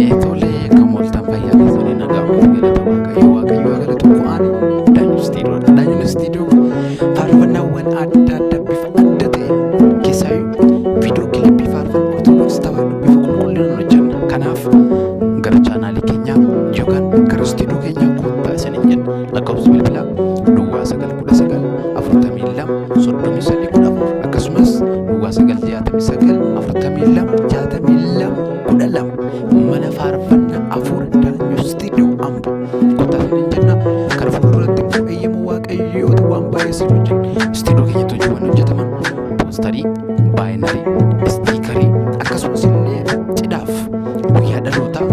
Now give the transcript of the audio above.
Tole, akkam ooltan? Fayyaa keessanii? Nagaa kooti, galata Waaqayyo. Waaqayyo haa galatu. Ani Daanyuu Istiidiyoodha. Daanyuun Istiidiyoo faarfannaawwan adda addaa bifa adda ta'e, keessaayyuu viidiyoo kilippii faarfannaa Ortodoksii Tawaahidoo bifa qulqullinaan hojjenna. Kanaaf gara chaanaalii keenyaa yookaan gara istiidiyoo keenyaa kottaa isiniin jenna. Lakkoofsi bilbilaa 0919 42 33 14, akkasumas 0969 42 62 12. Mana faarfannaa Afuura Daanyuu Istiidiyoo Amboo kottaa isiniin jenna. Kana fuulduratti immoo eeyyama Waaqayyooti waan baay'ee isin hojjenna. Istiidiyoo keenyatti hojiiwwan hojjetaman poostarii, baayinarii, istiikarii, akkasumas illee cidhaaf, guyyaa dhalootaa.